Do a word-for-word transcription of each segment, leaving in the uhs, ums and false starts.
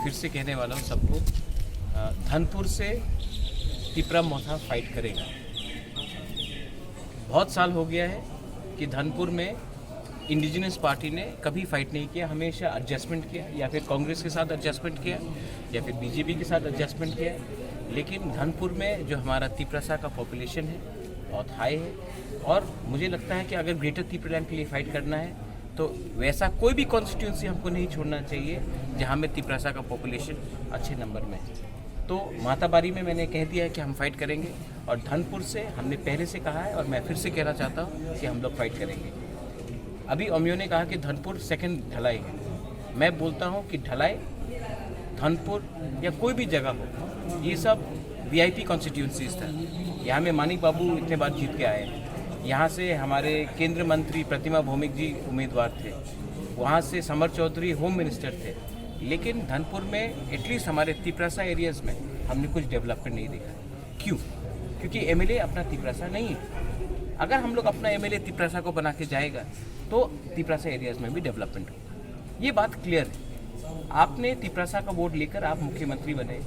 फिर से कहने वाला हूँ सबको, अ, धनपुर से तिपरा मोथा फाइट करेगा। बहुत साल हो गया है कि धनपुर में इंडिजिनस पार्टी ने कभी फाइट नहीं किया, हमेशा एडजस्टमेंट किया, या फिर कांग्रेस के साथ एडजस्टमेंट किया, या फिर बीजेपी के साथ एडजस्टमेंट किया। लेकिन धनपुर में जो हमारा तिपरासा का पॉपुलेशन है, बहुत हाई है, और मुझे लगता है कि अगर ग्रेटर तिपरालैंड के लिए फाइट करना है, तो वैसा कोई भी कॉन्स्टिट्यूएंसी हमको नहीं छोड़ना चाहिए जहाँ में तिपरासा का पॉपुलेशन अच्छे नंबर में है। तो माताबारी में मैंने कह दिया है कि हम फाइट करेंगे, और धनपुर से हमने पहले से कहा है और मैं फिर से कहना चाहता हूँ कि हम लोग फाइट करेंगे। अभी अमियो ने कहा कि धनपुर सेकंड ढलाई है। मैं बोलता हूँ कि ढलाई धनपुर या कोई भी जगह हो, ये सब वीआईपी कॉन्स्टिट्यूएंसीज था। यहाँ में मानिक बाबू इतने बार जीत के आए हैं। यहाँ से हमारे केंद्रीय मंत्री प्रतिमा भौमिक जी उम्मीदवार थे, वहाँ से समर चौधरी होम मिनिस्टर थे। लेकिन धनपुर में एटलीस्ट हमारे तिपरासा एरियाज में हमने कुछ डेवलपमेंट नहीं देखा। क्यों? क्योंकि एमएलए अपना तिपरासा नहीं है। अगर हम लोग अपना एमएलए तिपरासा को बना के जाएगा, तो तिपरासा एरियाज में भी डेवलपमेंट होगा। ये बात क्लियर है। आपने तिपरासा का वोट लेकर आप मुख्यमंत्री बने,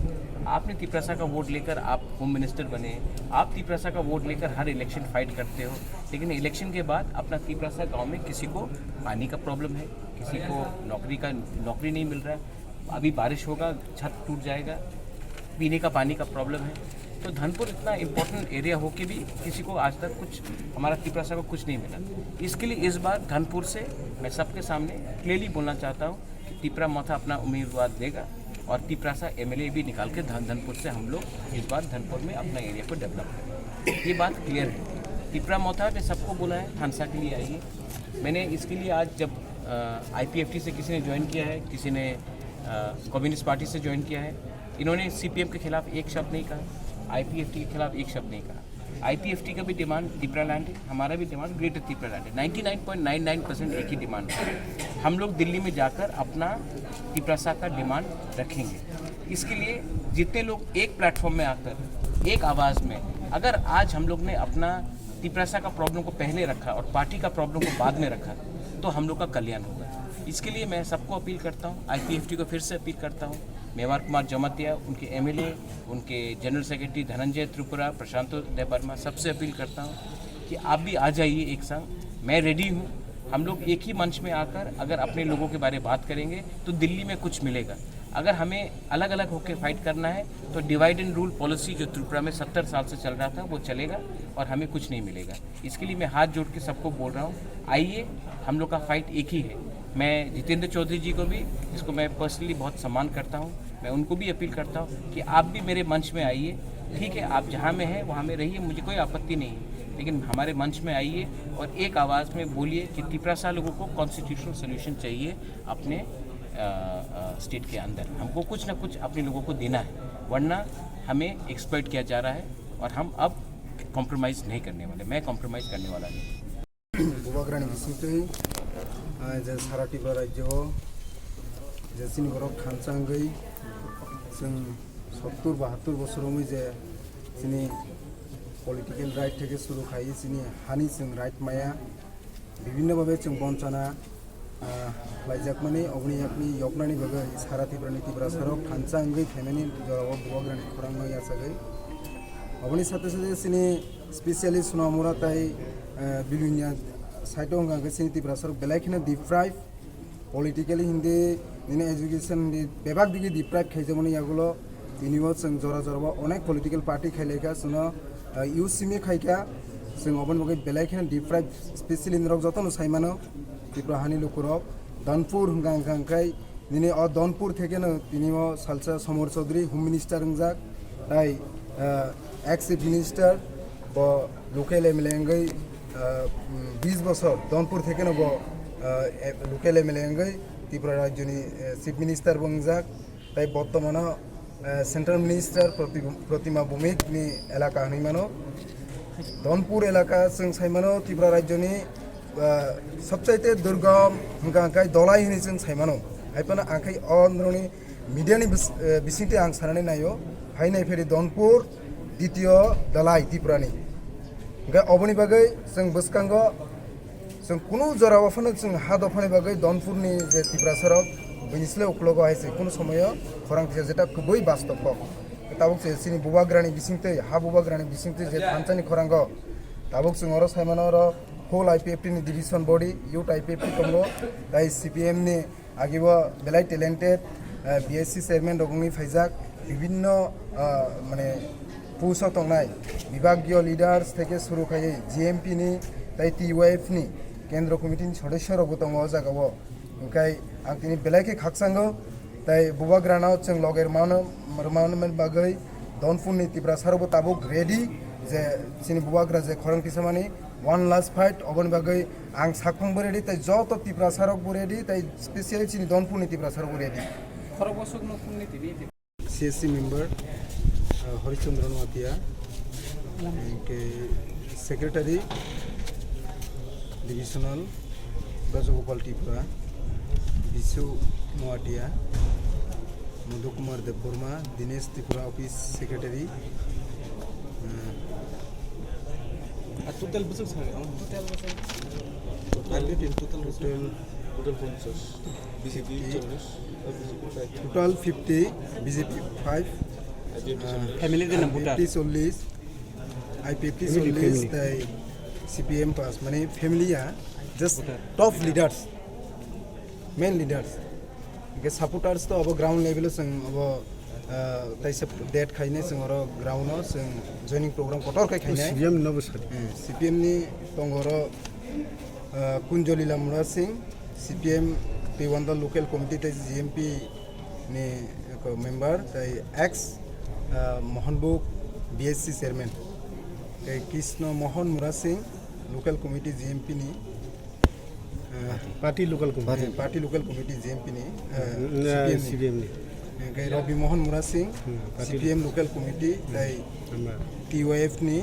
आपने तिपरासा का वोट लेकर आप होम मिनिस्टर बने, आप तिपरासा का वोट लेकर हर इलेक्शन फाइट करते हो, लेकिन इलेक्शन के बाद अपना तिपरासा गांव में किसी को पानी का प्रॉब्लम है, किसी को नौकरी का, नौकरी नहीं मिल रहा है, अभी बारिश होगा, छत टूट जाएगा, पीने का पानी का प्रॉब्लम है। तो धनपुर इतना इम्पोर्टेंट एरिया हो के भी किसी को आज तक कुछ, हमारा तिपरासा को कुछ नहीं मिला। इसके लिए इस बार धनपुर से मैं सबके सामने क्लियरली बोलना चाहता हूँ कि तिपरा मोथा अपना उम्मीदवार देगा और तिपरासा एमएलए भी निकाल के धन, धनपुर से हम लोग इस बार धनपुर में अपना एरिया को डेवलप करेंगे। ये बात क्लियर है। तिपरा मोथा ने सबको बोला है, थानसा के लिए आइए। मैंने इसके लिए आज जब आईपीएफटी से किसी ने ज्वाइन किया है, किसी ने कम्युनिस्ट पार्टी से ज्वाइन किया है, इन्होंने सीपीएम के खिलाफ एक शब्द नहीं कहा, आईपीएफटी के खिलाफ एक शब्द नहीं कहा। आईपीएफटी का भी डिमांड तिपरालैंड है, हमारा भी डिमांड ग्रेटर तिपरालैंड है। Ninety nine point nine nine percent एक ही डिमांड है। हम लोग दिल्ली में जाकर अपना तिपरासा का डिमांड रखेंगे। इसके लिए जितने लोग एक प्लेटफॉर्म में आकर एक आवाज़ में, अगर आज हम लोग ने अपना तिपरासा का प्रॉब्लम को पहले रखा और पार्टी का प्रॉब्लम को बाद में रखा, तो हम लोग का कल्याण होगा। इसके लिए मैं सबको अपील करता हूँ, आईपीएफटी को फिर से अपील करता हूँ, मेवार कुमार जमातिया, उनके एमएलए, उनके जनरल सेक्रेटरी धनंजय त्रिपुरा, प्रशांत देव वर्मा, सबसे अपील करता हूँ कि आप भी आ जाइए एक संग। मैं रेडी हूँ। हम लोग एक ही मंच में आकर अगर अपने लोगों के बारे में बात करेंगे, तो दिल्ली में कुछ मिलेगा। अगर हमें अलग अलग होकर फाइट करना है, तो डिवाइड एंड रूल पॉलिसी जो त्रिपुरा में सत्तर साल से चल रहा था, वो चलेगा और हमें कुछ नहीं मिलेगा। इसके लिए मैं हाथ जोड़ के सबको बोल रहा हूँ, आइए, हम लोग का फाइट एक ही है। मैं जितेंद्र चौधरी जी को भी, जिसको मैं पर्सनली बहुत सम्मान करता हूँ, मैं उनको भी अपील करता हूँ कि आप भी मेरे मंच में आइए। ठीक है, आप जहाँ में हैं वहाँ में रहिए, मुझे कोई आपत्ति नहीं है, लेकिन हमारे मंच में आइए और एक आवाज़ में बोलिए कि तिपरासा लोगों को कॉन्स्टिट्यूशनल सॉल्यूशन चाहिए अपने स्टेट के अंदर। हमको कुछ ना कुछ अपने लोगों को देना है, वरना हमें एक्सप्लॉइट किया जा रहा है और हम अब कॉम्प्रोमाइज़ नहीं करने वाले। मैं कॉम्प्रोमाइज़ करने वाला नहीं। Bubagrani bisingtwi, ah, je sara Tripura rajyo o je chini borok thansa wngwi chwng sottur bahattur bosor wngwi je chini political right theke suru khai chini hani chwng right maya, bibhinno bhabe chwng bonchana, ah, khlaijakmani, oboni yakni yoknani bagwi sara Tripura ni Tiprasa rok thansa wngwi phaimani jorao Bubagrani khorang no yachagwi. Oboni sate sate chini specially Sonamura tai, eh, Bilunia side o wngkha khe chini Tiprasa rok belai kheno deprive, politically hindi, nini education hindi bebak digi deprive khaijakmani yagulo tini o chwng jora jora o onek political party khailaikha, chwngno, eh, youth simi khaikha, chwng oboni bagwi belai kheno deprive, specially norok jotono saimano Tripura hani lukurok Donpur hwnkha hwnkha hwnkhe nini o Donpur thekeno tini o salsa Somor Chaudhary Home Minister wngjak, tai, ah, ex Chief Minister bo local M L A wngwi, ah, mm, bis bosor Donpur thekeno bo, ah, e-, local M L A wngwi Tripura rajyoni, eh, Chief Minister bo wngjak, tai bortomano eh, Central Minister Proti-, Protima Bhumik ni elaka hinwi mano. Donpur elaka chwng sai mano Tripura rajyoni, eh, sobchaite durgam hwnkha hwnkhe Dhalai hinwi chwng sai mano. Hai phano ang khai o norokni media ni bis-, eh, bisingtwi ang sanani naio. Hai nai pheri Donpur, ditio Dhalai Tripura ni. Hwnkhe oboni bagwi chwng bwskango chwng kunu jora o phano chwng ha dophani bagwi Donpurni je Tiprasarok bini sle uklogo hai se kunu somoyo khorang kisa jeta kwbwi bastop kok. Tabuk se chini bubagrani bisingtwi, ha bubagrani bisingtwi je thansani khorango tabuk chwng oro saimano oro whole I P F T ni division body, youth I P F T tongo, tai C P M ni Agi bo belai talented, eh, B S C chairman rok wngwi phaijak, bibinno, ah, mane post o tongnai bibagyo leaders theke suru khaiwi G M P ni tai T Y F ni kendro committee ni sodosyo rok bo tongo o jaga o. Hwnkhe ang tini belai khe khakchango, tai bubagrano chwng loge rwmano, rwmani bagwi Donpur ni Tiprasa rok bo tabuk ready je chini bubagra je khorang tisamani one last fight, oboni bagwi ang sakphang bo ready, tai joto Tiprasa rok bo ready, tai specially chini Donpur ni Tiprasa rok bo ready. Khorok bosok no phung ni tini. C S C member, uh, Harishchandra Noatia, hwnkhe secretary divisional Brajagopal Tripura, Bisu Noatia, Madhu Kumar Debbarma, Dinesh Tripura office secretary, uh, Ar total bwswk sa, oh. Total bwswk. Total, total bwswk. Total, total ponchash. B J P fifty. Chollish. Total fifty, B J P five. Family din na voter. I P F T chollish, I P F T family, chollish, family. Tai C P M pass, mane family ya, just voter. Top leaders, main leaders. Hingke supporters to abo ground level o chwng abo, ah, taisa date khainai chwng oro ground o chwng joining program kotor khe khainai. C P M no bwsadi. Eh, C P M ni tongo oro, ah, Kunjolila Murasing, C P M Twiwanda local committee tei G M P ni eko member tei ex, ah, Mohanbuk B S C chairman. Tei Krishna Mohan Murasing local committee G M P ni, eh, party local committee. Eh, party local committee G M P ni, eh, mm, C P M ni. C P M ni. Eh, kei Rabi Mohan Murasing, hmm, party C P M local committee, hmm, tei member. T Y F ni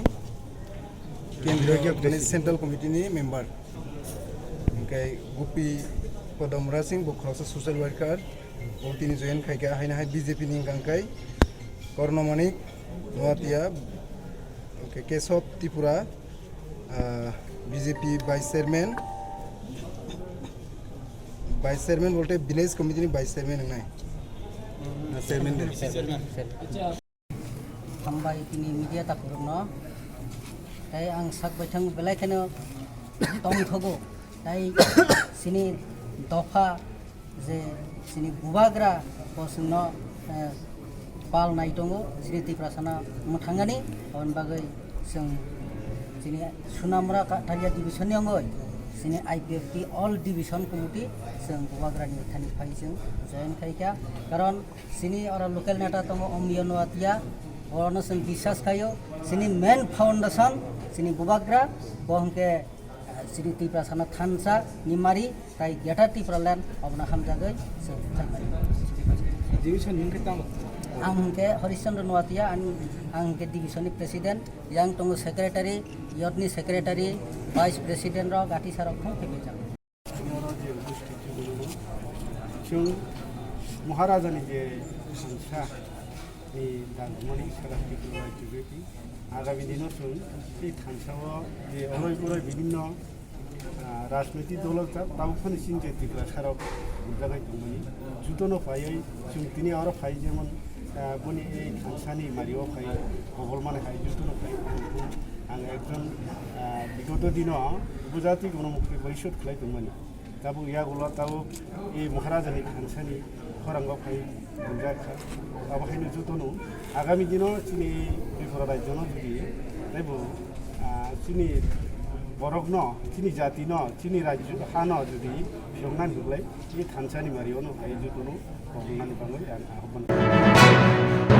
kendro, Bibhagiya mane president. Central committee ni member. Hingke Gupi Padam Murasing, bo khoroksa social worker, bo tini join khaikha, haino hai B J P ni hingka hingkai Korno Manik Noatia, hingke Kesab Tripura, ah, B J P vice chairman, vice chairman bolte village committee ni vice chairman wngnai. Na chairman de. Chairman. Hambai tini media takhurokno. Tai ang sak baithang belai kheno tongthogo. Tai chini dopha je chini bubagra bo chwngno, eh, pal nai tongo, chini Tiprasano mwthangani, aboni bagwi chwng chini Sunamura Katharia division ni wngwi chini I P F T all division committee chwng bubagrani thani phai chwng join khaikha. Karon chini oro local neta tongo Omiyo Noatia, orono chwng biswas khaio, chini main foundation chini bubagra, bo hwnkhe, ah, chini Tiprasano thansa ni mari, tai Greater Tipraland obono hamjagwi chwng phaimani. Division hwnkhe tamo? Ang hwnkhe Harishchandra Noatia, ang, ang hwnkhe division ni president, yang tongo secretary, youth ni secretary, vice president rok, atisa rok thung thepijak. Chwng Maharajani je thansa ni dagmani sara tikna tibeti agami dino chwng tei thansa o je oroi poroi bibinno, ah, rajniti dolo ta-, tabuk phano chini je Tiprasa rok bujagwi tongmani, jutono phaiwi chwng tini oro phai jemon, ah, boni ei thansani mario phai kobol mani hai jutono phai ang ekjon, ah, bigoto dino Bujati Gonomukti Porishod khlai tongmani. Tabuk yagulo tabuk ei Maharajani thansani khorango phai wngjak kha. Abo haino jotono agami dino chini Tripura rajyono jodi teibo, ah, chini borokno, chini jatino, chini rajyo hano jodi phiyoknani hwlai, chini thansani mario no phai jotono kobolnani bagwi ang ahobwan.